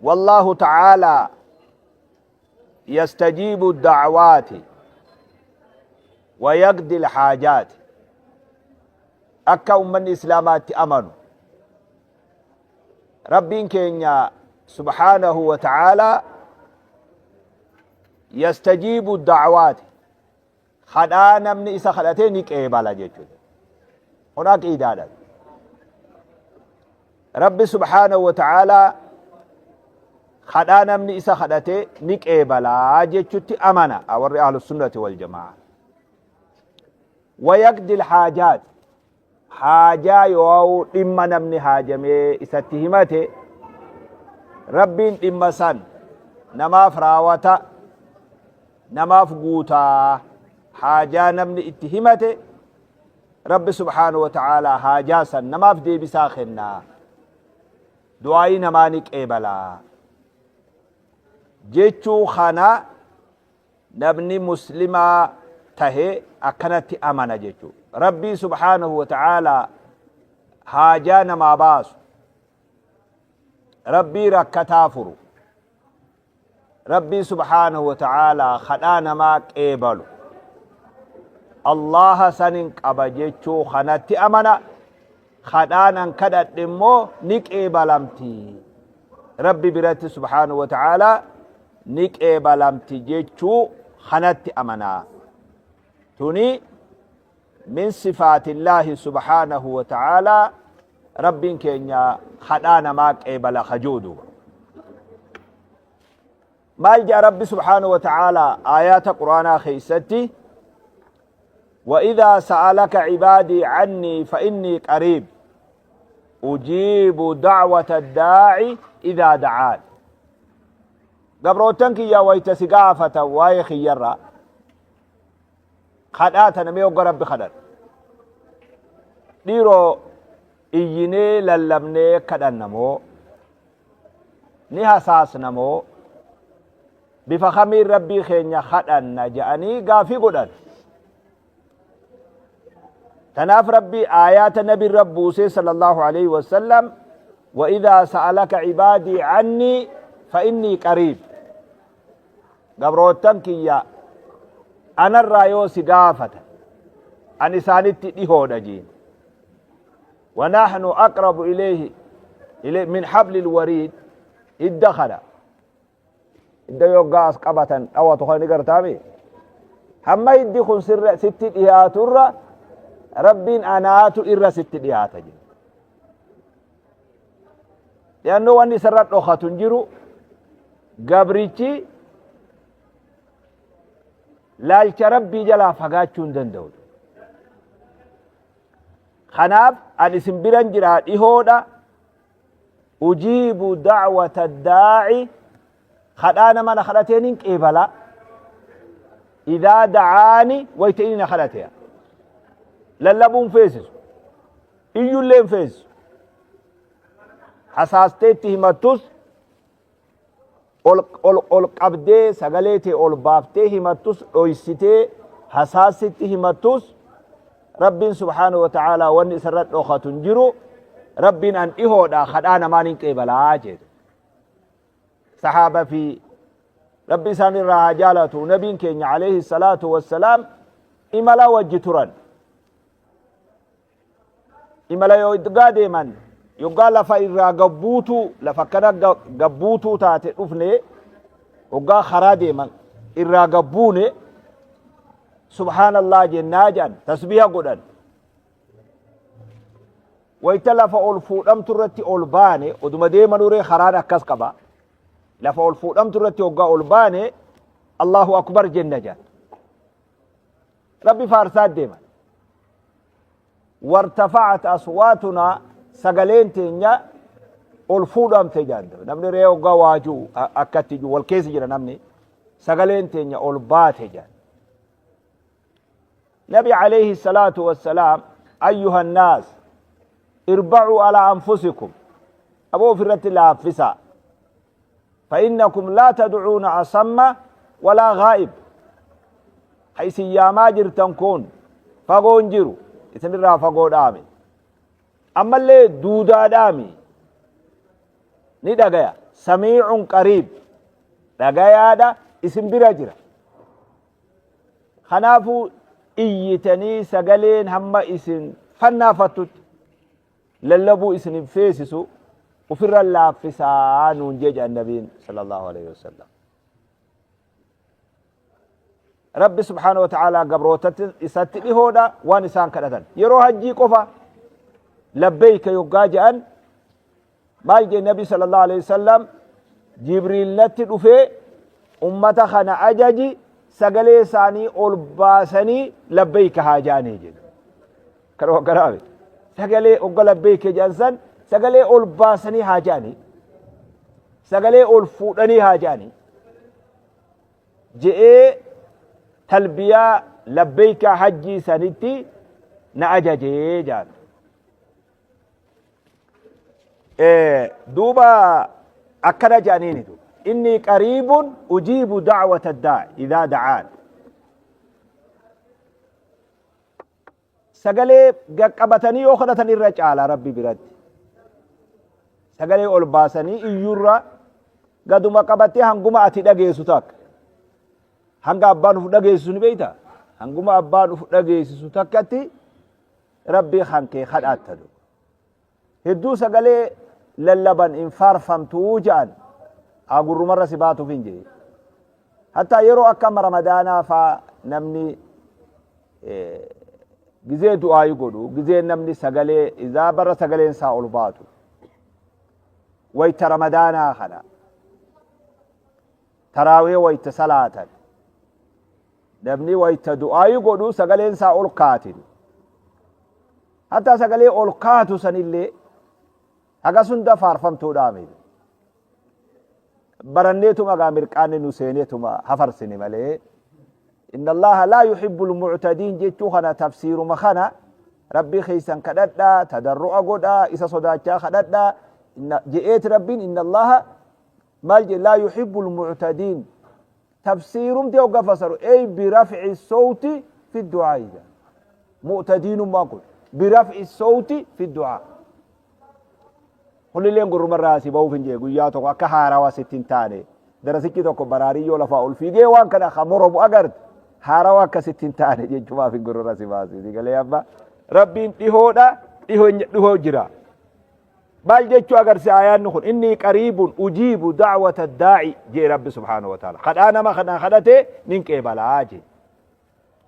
Wallaahu ta'aalaa yastajiibu da'waati wa yaqdi alhaajaati. Akka ummanni islaamaatti amanu, Rabbiin keenya subhaanahu wa ta'aalaa yastajiibu da'waati, kadhaa namni isa kadhatee ni qeebala jechuudha. Kun aqiidaadha. Rabbi subhaanahu wa ta'aalaa kadhaa namni isa kadhate ni qeebalaa jechutti amana warri ahlu sunnati wal jamaa. Wayaqdi haajaat, haajaa yoo dhimma namni haajamee isatti himate, Rabbiin dhimma san namaaf raawata, namaaf guutaa. Haajaa namni itti himate, Rabbi subhaanahu wa ta'aalaa haajaa san namaaf deebisaa kennaa, du'aayii namaa ni qeebalaa jechuu kana namni muslimaa tahe akkanatti amana jechuu. Rabbii subhaanahu wa ta'aalaa haajaa namaa baasu, Rabbii rakkataa furu, Rabbii subhaanahu wa ta'aalaa kadhaa namaa qeebalu, Allaha sanin qaba jechuu kanatti amana. Kadhaan an kadhadhe immoo ni qeebalamti, Rabbi biratti subhaanahu wa ta'aalaa ni qeebalamti jechuu kanatti amanaa. Tuni min sifaatillaahi subhaanahu wa ta'aalaa, Rabbiin keenya kadhaa namaa qeebala kajuu. Duuba maal jedha Rabbi subhaanahu wa ta'aalaa aayaata Quraanaa keeysatti? وإذا سألك عبادي عني فإني قريب أجيب دعوة الداعي إذا دعان. Gabroottan kiyya wayta si gaafatan waa'ee kiyyarraa, kadhaa tana mee hogga Rabbi kadhan, dhiiroo, iyyinee lallabnee kadhanna moo, ni hasaasna moo, bifa kamiin Rabbii keenya kadhanna jedhanii gaafii godhan. Tanaaf Rabbii aayaata nabi irra buusee sallallahu alaihi wasallam: وإذا سألك عبادي عني فإني قريب. Gabroottan kiyya anarraa yoo si gaafata, an isaanitti dhihoodha jiin. ونحن أقرب إليه من حبل الوريد. Hidda kana, hidda yoggaa as qabatan dhawatu kana ni gartaami. Hamma hiddi kun sirra sitti dhiyaaturra Rabbiin anaatu irra sitti dhiyaata jedhe. Dhiyaannoo wanni isarra dhokatu hin jiru. Gabrichi laalcha Rabbii jalaa fagaachuu hin danda'u. Kanaaf an isin biran jiraa, dhihoodha. Ujiibu da'wata daa'i, kadhaa nama na kadhateen hin qeebala. Idaa da'aani, wayta inni na kadhate. Lallabuun feesisu, iyyullee hin feesisu, hasaastee itti himattus, ol ol ol qabdee sagalee tee ol baaftee himattus, dhoysitee hasaasitti himattus, Rabbiin subhaanahu wa ta'aalaa wanni isarra dhokatu hin jiru. Rabbiin an dhihoodha, kadhaa namaan hin qeebalaa jedhe. Sahaaba fi Rabbi isaan irraa haa jaalatu, nabiin keenya alayhi salaatu wassalaam imala wajji turan. Imala yoggaa deeman, yoggaa lafa irraa gabbuutuu, lafa akkana gabbuutuu taate dhufne, yoggaa karaa deeman irraa gabbuune, subhaanallah jennaa jedhan, tasbiha godhan. Wayta lafa ol fuudhamtu irratti ol baane, oduma deemanuree karaan akkas qaba, lafa ol fuudhamtu irratti hoggaa ol baane, Allahu akbar jenna jedhan, Rabbi faarsaa deeman. Wartafa'at aswaatunaa, sagaleen teenya ol fuudhamte jedhan. Namni ree hoggaa waajuu akkatti jiru wal keessa jira, namni sagaleen teenya ol baate jedhan. Nabi alayhi salaatu wassalaam: ayyuha annaas, irba'uu alaa anfusikum, aboo ofirratti laaffisaa, فإنكم لا تدعون أصم ولا غائب. Ha isin yaamaa jirtan kun fagoon jiru, isinirraa fagoodhaami, ammallee duudaadhaami, ni dhagaya. Samiicun qariib, dhagayaadha, isin bira jira. Kanaafuu iyyitanii sagaleen hamma isin fannaafattutti lallabuu isin hin feesisu, ufirra laaffisaa nuun jee jedhan nabiin sallallahu alaihi wasallam. Rabbi subhaanahu wa ta'aalaa gabrootatti isatti dhihoodha waan isaan kadhatan. Yeroo hajjii qofa labbeeyka yoggaa jedhan maal jee nabi sallallahu alaihi wasallam? Jibriil natti dhufee, ummata kana ajaji, sagalee isaanii ol baasanii labbeeyka haa jedhanii jedhu. Kana hogganaame. Sagalee hogga labbeeyka jedhan san sagalee ol baasanii haa jedhanii. Sagalee ol fuudhanii haa jedhanii. Je'ee talbiyaa labbeeykaa hajjii sanitti na ajajee jedhan. Duuba akkana jedhaniini duuba. Inni qariibun ujiibu da'wata daa'i idaa da'aan. Sagalee gaqqabatanii yoo kadhatan irra caala Rabbi biratti. Sagalee ol baasanii iyyuurra gaduma qabattee hanguma ati dhageessu takka. Hanga abbaan uf dhageessisu ni beekta? Hanguma abbaan uf dhageessisu takkatti Rabbii kan kee kadhaatta. Hedduu sagalee lallaban hin faarfamtuu jedhan, agurrumarra si baatuuf hin jee. Hattaa yeroo akka amma Ramadaanaa faa namni gizee du'aayi godhu, gizee namni sagalee izaa barra sagaleen isaa ol baatu wayta Ramadaanaa kana, taraawee wayta salaatan, namni wayta du'aayi godhu sagaleen isaa ol kaatin. Hattaa sagalee ol kaatu sanillee hagas hunda faarfamtuudhaa miti. Baranneetuma gaa mirqaanni nu seeneetuma hafarsine malee, inna Allaha laa yuhibbu almu'tadiin jechuu kana, tafsiiruma kana, Rabbii keessan kadhadhaa, tadarru'a godhaa, isa sodaachaa kadhadhaa je'eeti. Rabbiin inna Allaha maal jedhe? Laa yuhibbu almu'tadiin. Tafsiirumti hogga fasaru, ey biraf'i sawti fi du'aa jedha. Mu'tadiinummaan kun biraf'i sawti fi du'aa. Kunilleen gurrumarraa si bahuuf hin jee, guyyaa tokko akka haarawaa sitti hin taane. Darasichi tokko baraariyyoo lafaa ol fiigee waan kana ka moromu agarte, haarawaa akka sitti hin taane jechumaaf hin gurrarra si baase. Si galee? Amma Rabbiin dhihoodha, dhihoo jira. Maal jechuu agarsiisa aayaanni kun? Inni qariibun ujiibu da'wata daa'i jee Rabbi subhaanahu wa ta'ala. Kadhaa nama kanaa kadhate nin qeebalaa jee.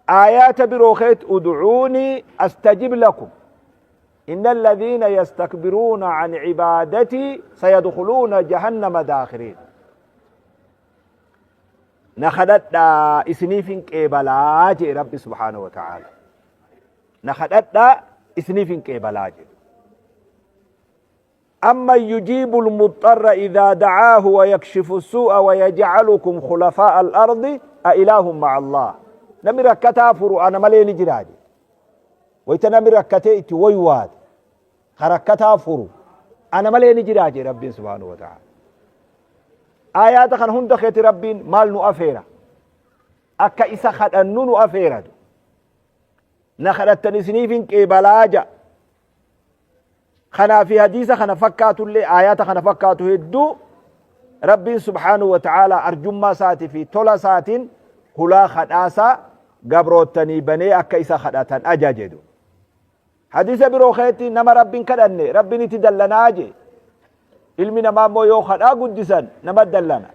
Aayaata biroo keet, ud'uunii astajib lakum, inna alladhiina yastakbiruuna an cibaadatii sayadkhuluuna jahannama daakhiriin. Na kadhadhaa, isiniif hin qeebalaa jee Rabbi subhaanahu wa ta'ala. Na kadhadhaa, isiniif hin qeebalaa jedhu. Amman yujiibu almuxxarra idaa dacaahu wayakshifu suu'a wayajcalukum khulafaa'a al-ardi, a ilaahun ma'a Allah? Namni rakkataa furu ana malee ni jiraa jedhe. Wayta namni rakkatee itti waywaate ka rakkataa furu ana malee ni jiraa jedhe Rabbiin subhaanahu wa ta'ala. Aayaata kana hunda keeti Rabbiin maal nu afeera? Akka isa kadhannu nu afeera. Na kadhattan isiniif hin qeebalaa ja'a. Kanaa fi hadiisa kana fakkaatullee, aayaata kana fakkaatu hedduu, Rabbiin subhaanahu wa ta'aalaa arjummaa isaatii fi tola isaatiin hulaa kadhaasaa gabroottanii banee akka isa kadhatan ajaje. Hadiisa biroo keessatti nama Rabbiin kadhanne Rabbiin itti dallanaa jee. Ilmi namaa immoo yoo kadhaa guddisan nama dallana.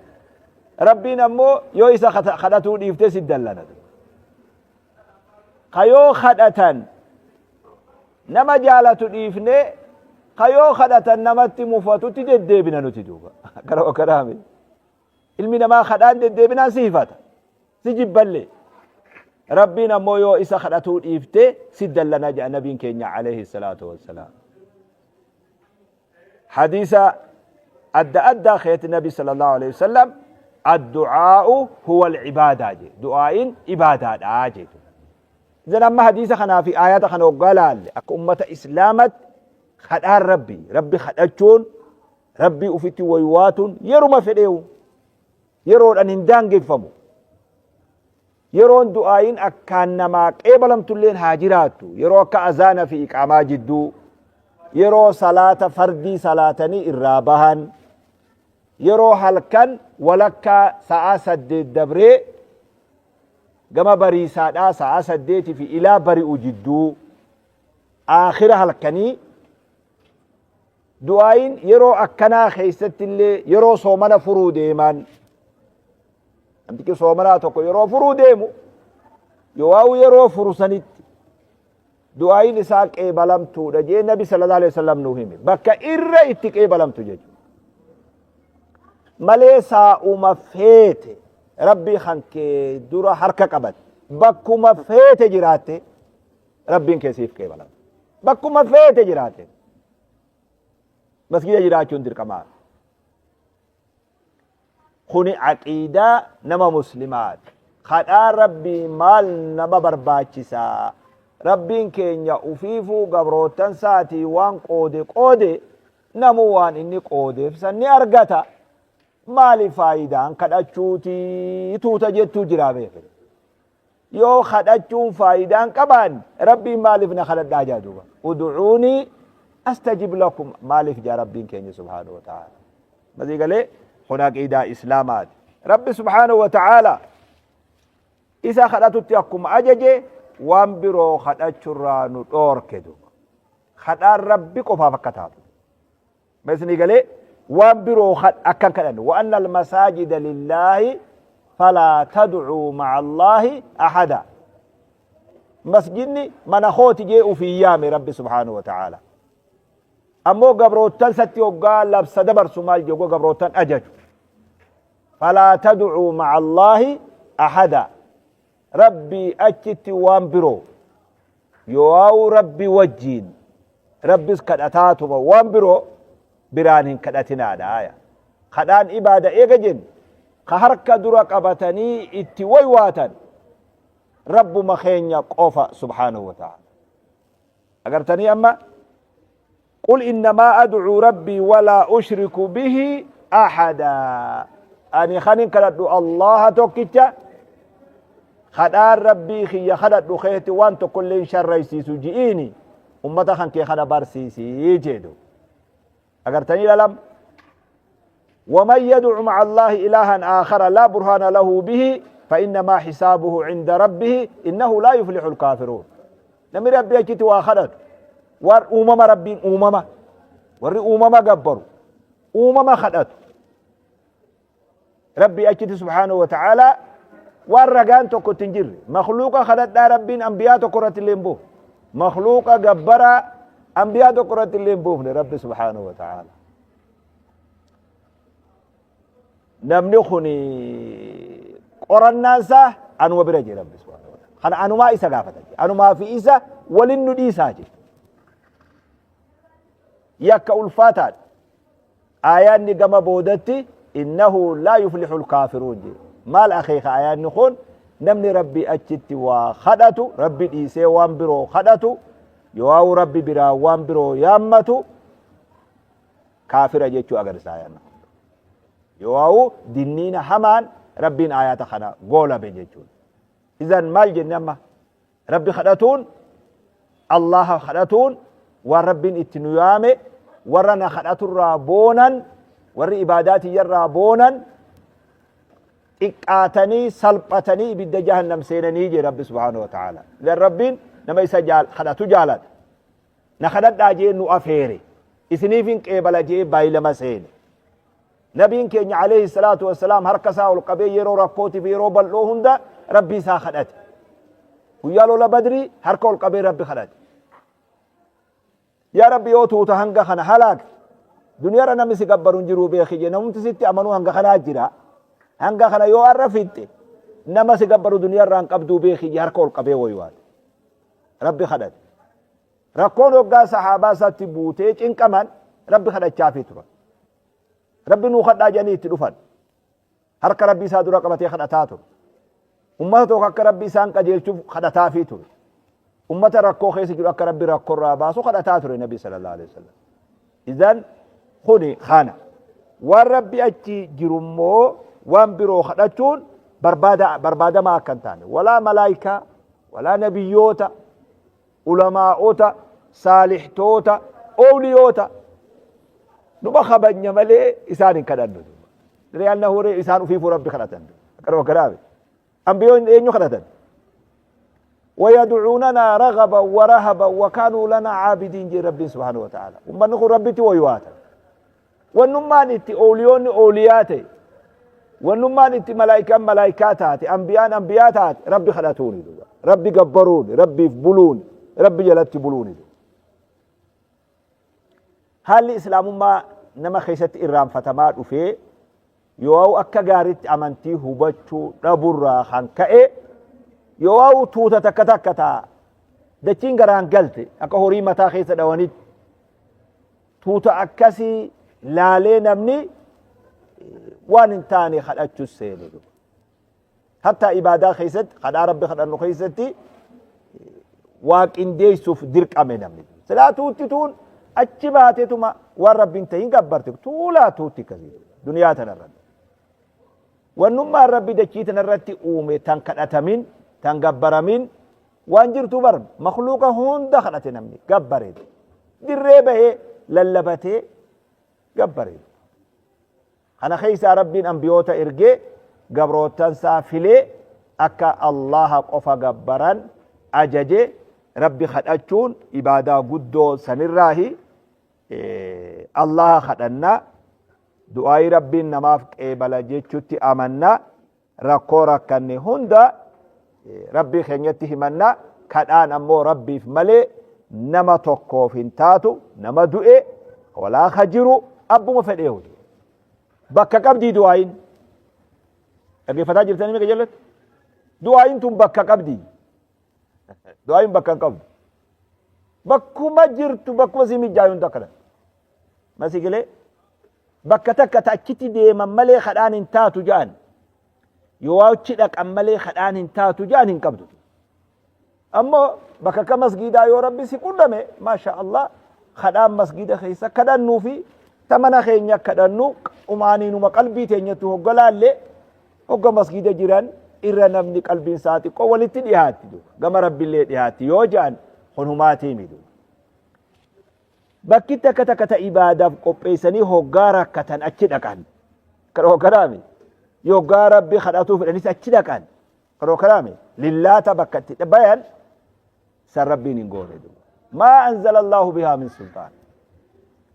Rabbiin ammoo yoo isa kadhatuu dhiifte si dallana. Ka yoo kadhatan nama jaalatu dhiifnee ka yoo kadhatan namatti mufatutti deddeebina nuti duuba. Akkana akkanaami. Ilmi namaa kadhaan deddeebinaan si hifata. Si jibballee. Rabbiin ammoo yoo isa kadhatuu dhiifte si dallana jedha nabiin keenya alayhi salaatu wassalaam. Hadiisa adda addaa keetti nabi sallallahu alayhi wasallam addu'aa'u huwa al-ibaadaa jedhe. Du'aa'iin ibaadaadha jedhe. Idan amma hadiisa kanaa fi aayata kana hoggaa laalle, akka ummata islaamatti kadhaan Rabbi, Rabbi kadhachuun, Rabbii ufitti waywaatuun yeruma fedheewu yeroodhaan hin daangeffamu. Yeroon du'aa'iin akkaan namaa qeebalamtulleen haa jiraattu. Yeroo akka azaana fi iqaamaa jidduu, yeroo salaata fardii salaatanii irraa bahan, Yeroo halkan walakkaa sa'aa 8 dabree gama bariisaadhaa sa'aa 8 fi ilaa bari'u jidduu aakhira halkanii du'aayin yeroo akkanaa keessatti illee yeroo soomana furuu deeman namtichi soomanaa tokko yeroo furuu deemu yoo'aa'u yeroo furu sanitti du'aayin isaa qeebalamtuudha jee nabi sallallahu alaihi wasallam nuu hime bakka irra itti qeebalamtu jechuudha malee saa'uma feete rabbii kan kee dura harka qabate bakkuma feete jiraatte rabbiin kee siif qeebalama bakkuma feete jiraatte masgida jiraachuun dirqamaa Kuni aqiidaa nama muslimaati. Kadhaan Rabbii maal nama barbaachisaa? Rabbiin keenya ufiifuu gabroottan isaatii waan qoode qoode namuu waan inni qoodeef san ni argata. Maali faayidaan kadhachuutii tuuta jettuu jiraa beeke. Yoo kadhachuun faayidaa hin qabaanne Rabbiin maaliif na kadhadhaa jaa duuba. Ud'uunii astajib lakum maaliif jaa Rabbiin keenya subhaanahu wa ta'ala. Masii galee kun aqiidaa Islaamaati. Rabbi subhaanahu wa ta'ala isa kadhatutti akkuma ajaje waan biroo kadhachurraa nu dhoorke duuba. Kadhaan Rabbi qofaaf akka taatu. Ma isinii galee waan biroo akka hin kadhanne wa anna almasaajida lillaahi falaa tadcuu maca allaahi ahada masjidni mana kooti jee ufii yaame rabbi subhaanahu wa ta'aala ammoo gabroottan satti hoggaa labsa dabarsu maal jee hoggaa gabroottan ajaju falaa tadcuu maca allaahi ahada Rabbii achitti waan biroo yooauu Rabbi wajjiin Rabbis kadhataatuma waan biroo biraan hin kadhatinaadha aya. Kadhaan ibaada eega jenne ka harka dura qabatanii itti waywaatan Rabbuma keenya qofa subhaanahu wa ta'ala. Agartanii amma Qul innamaa ad'uu rabbii walaa ushriku bihi ahadaa. Ani kanin kadhadhu Allaha tokkicha kadhaan rabbii kiyya kadhadhu keeti waan tokkollee hin sharraysiisu ji'iini ummata kan kee kana barsiisii jedhu. Agartanii lalam ومن يدع مع الله إلها آخر لا برهان له به فإنما حسابه عند ربه إنه لا يفلح الكافرون نمي ربي أجت واخدت ور أمم ربي أمم ور أمم جبروا أمم خدت ربي أجت سبحانه وتعالى ور tokko ittiin jirre makluuqa kadhadhaa rabbiin ambiyaa tokko irratti illee hin buufne makluuqa gabbaraa ambiyaa tokko irratti illee hin buufne rabbi subhaanahu wa ta'ala Namni kun qorannaan isaa anuma bira jira Rabbi subhaanahu wa ta'ala. Kana anumaa isa gaafata jira. Anumaa fi isa walin nu dhiisaa jira. Yakka ulfaataadha. Aayaanni gama boodatti innahu laa yuflihul kaafiruun jedhe. Maal akeeka aayaanni kun namni Rabbi achitti waa kadhatu Rabbi dhiisee waan biroo kadhatu yoo Rabbi biraa waan biroo yaammatu kaafira jechuu agarsiisa aayaanni kun. Yoo'u dinniina hamaan Rabbiin aayaata kana goolabe jechuudha. Izan maal jenne amma? Rabbi kadhatuun Allaha kadhatuun waan Rabbiin itti nu yaame warra na kadhaturraa boonan warri ibaadaa tiyyarraa boonan xiqqaatanii salphatanii ibidda jahannam seenanii jee Rabbi subhaanahu wa ta'ala. Idan Rabbiin nama isa kadhatu jaalata. Na kadhadhaa jee nu afeere. Isiniifin qeebala jee baay'ilama seene. Nabiin keenya alayhi salaatu wassalaam harka isaa ol qabee yeroo rakkootii fi yeroo bal'oo hunda Rabbii isaa kadhate. Guyyaa lola Badrii harka ol qabee Rabbi kadhate. Yaa Rabbi yoo tuuta hanga kana halaakte duniyarra namni si gabbaru hin jiruu beeki jee namumti sitti amanuu hanga kanaa jira. Hanga kana yoo har'a fixxe nama si gabbaru duniyarraa hin qabduu beeki jee harka ol qabee waywaate. Rabbi kadhate. Rakkoon hoggaa sahaabaa isaatti buutee cinqaman Rabbi kadhachaafii turan. Rabbi nuu kadhaa jedhanii itti dhufan. Harka Rabbi isaa dura qabatee kadhataa ture. Ummata tokko akka Rabbi isaan qajeelchuuf kadhataafii ture. Ummata rakkoo keessa jiru akka Rabbi rakkorraa baasu kadhataa ture Nabi sallallahu alaihi wasallam. Idan kuni kana. Waan Rabbi achi jiru immoo waan biroo kadhachuun barbaada barbaadamaa akka hin taane. Walaa malaayikaa, walaa nabiyyoota, ulamaa'ota, saalihtoota, owliyoota numa kabajna malee isaan hin kadhannu. Li'annahu isaan ufiifuu Rabbi kadhatan. Akkanuma kanaaf ambiyoon eenyu kadhatan? ويدعوننا رغبا ورهبا وكانوا لنا عابدين جي ربي سبحانه وتعالى. Ummanni kun Rabbitti waywaata. Wannummaan itti ooliyoonni ooliyaa ta'e, wannummaan itti malaayikaan malaayikaa taate, ambiyaan ambiyaa taate, Rabbi kadhatuuni duuba, Rabbi gabbaruuni, Rabbiif buluuni, Rabbi jalatti buluuni duuba. Haalli Islaamummaa nama keessatti irraanfatamaa dhufee yoo akka gaariitti amantii hubachuu dhaburraa kan ka'e, yoo tuuta takka takka ta'a dachiin garaan galte akka horii mataa keessa dhawanitti, tuuta akkasii laalee namni waan hin taane kadhachuus seene. Hatta ibaadaa keessatti, kadhaa Rabbi kadhannu keessatti waa qindeessuuf dirqame namni. Silaa tuutti tuun achi baateetuma waan Rabbiin ta'in gabbarte tuulaa tuutti akkasii duniyaa tanarratti. Wannummaan Rabbi dachii tanarratti uume tan kadhatamin, tan gabbaramin waan jirtu bar makluuqa hunda kadhate namni gabbare, dirree bahee lallabatee gabbare. Kana keessaa Rabbiin ambiyoota ergee gabroottansaa filee akka Allaha qofa gabbaran ajaje. Rabbi kadhachuun ibaadaa guddoo sanirraahi. Allaha kadhanna, du'aayii Rabbiin namaaf qeebala jechutti amanna, rakkoo rakkanne hunda Rabbii keenyatti himanna. Kadhaan ammoo Rabbiif malee nama tokkoof hin taatu, nama du'e walaa ka jiru abbuma fedheehu bakka qabdii. Du'aayin dhaggeeffataa jirtanii meeqa jalatti? Du'aayin tun bakka qabdii? Du'aayin bakka hin qabdu. Bakkuma jirtu, bakkuma si mijaayu hunda akkana masigilee bakka takka ta achitti deeman malee kadhaan hin taatu ja'an, yoo achi dhaqan malee kadhaan hin taatu ja'an hin qabdu. Ammoo bakka akka masgiidaa yoo Rabbi si qunname, maasha Allah, kadhaan masgiida keessa kadhannuu fi ta mana keenya kadhannu umaaniinuma qalbii teenyatti hogga laalle, hogga masgiida jiran irra namni qalbiin isaa xiqqoo walitti dhiyaatti, gama Rabbiillee dhiyaatti yoo ja'an kun humaatii midu. Bakki takka takka ta ibaadaaf qopheessanii hoggaa rakkatan achi dhaqan. Kan hogganaami. Yoggaa Rabbi kadhatuu fedhanis achi dhaqan. Kan hogganaami. Lillaata bakka itti bayan san Rabbiin hin goone duuba. Maa anzala Allahu bihaa min sultaan.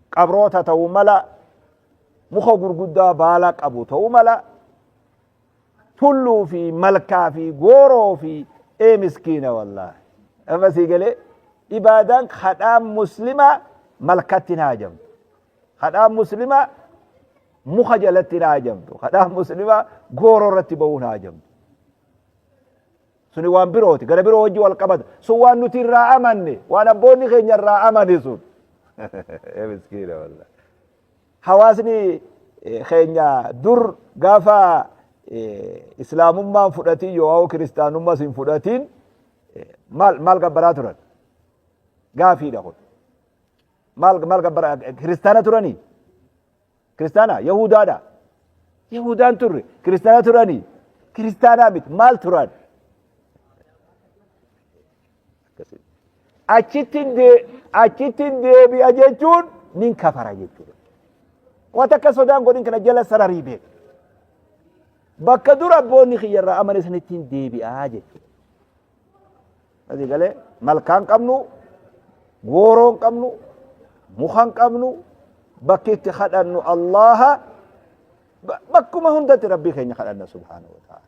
Qabroota ta'uu mala, muka gurguddaa baala qabu ta'uu mala, tulluu fi malkaa fi gooroo fi ee miskiina wallaahi. Amma sii galee, ibaadaan kadhaan Muslimaa malkatti hin haajamtu. Kadhaan Muslimaa muka jalatti hin haajamtu. Kadhaan Muslimaa gooroo irratti ba'uu hin haajamtu. Suni waan birooti. Gara biroo wajji wal qabata. Sun waan nuti irraa amanne, waan abboonni keenya irraa amane sun. Ee miskiina wallaahi. Hawaasni keenya dur gaafa Islaamummaan fudhatiin yoo kiristaanummaas hin fudhatiin maal maal gabbaraa turan? Gaafiidha kun. Maal maal gabbaraa? Kiristaana turanii? Kiristaana? Yahudaadha? Yahudaan turre. Kiristaana turanii? Kiristaanaa miti. Maal turan? Achitti deebi'a jechuun nin kafara jechuudha. Waan takka sodaan godhin, kana jala sararii beeku. Bakka dura abboonni kiyya irraa amane sanittiin deebi'aa jechuudha. Asii galee, malkaan qabnu, gooroon qabnu, mukan qabnu, bakki itti kadhannu Allaha. Bakkuma hundatti Rabbii keenya kadhanna subhaanahu wa ta'ala.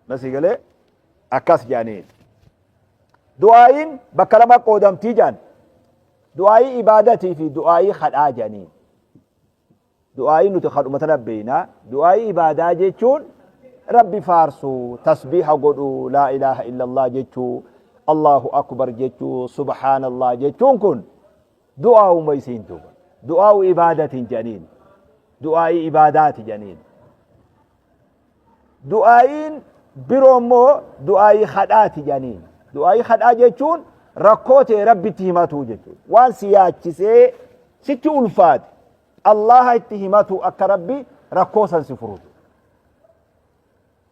Masii galee, akkas jedhaniin. Du'aayiin bakka lama qoodamtii jedhan. Du'aayii ibaadatii fi du'aayii kadhaa jedhaniin. Du'aayii nuti kadhuma tana beekna. Du'aayii ibaadaa jechuun Rabbi faarsuu, tasbiiha godhuu, laa ilaaha illallah jechuu, Allahu akbar jechuu, subhaanallah jechuun kun du'aa'uma isiin duuba. Du'aa'u ibaadatiin jedhaniin. Du'aayii ibaadaati jedhaniin. Du'aayiin biroo immoo du'aayii kadhaati jedhaniin. Du'aayii kadhaa jechuun rakkoo ta'e Rabbitti himatuu jechuudha. Waan si yaachisee sitti ulfaate Allaha itti himatu, akka Rabbi rakkoo san si furu.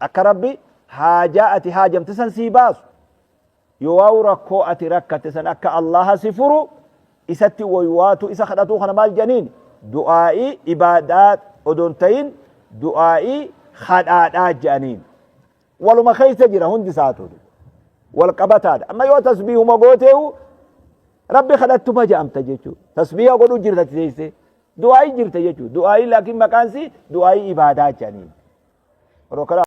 Akka Rabbi haajaa ati haajamte san sii baasu. Yoo waa'u rakkoo ati rakkatte san akka Allaha si furu isatti waywaatu, isa kadhatuu kana maal jedhaniin? Du'aa'ii ibaadaa. odoon ta'in du'aa'ii kadhaadhaa je'aniin. Waluma keessa jira hundi isaatu. Wal qabataadha. Amma yoo tasbiihuma gooteehu Rabbi kadhattuma je'amta jechuudha. Tasbiiha godhuu jirta teessee. Du'aa'ii jirta jechuudha. Du'aa'ii laakiin maqaan si du'aa'ii ibaadaa je'aniin. Yeroo kana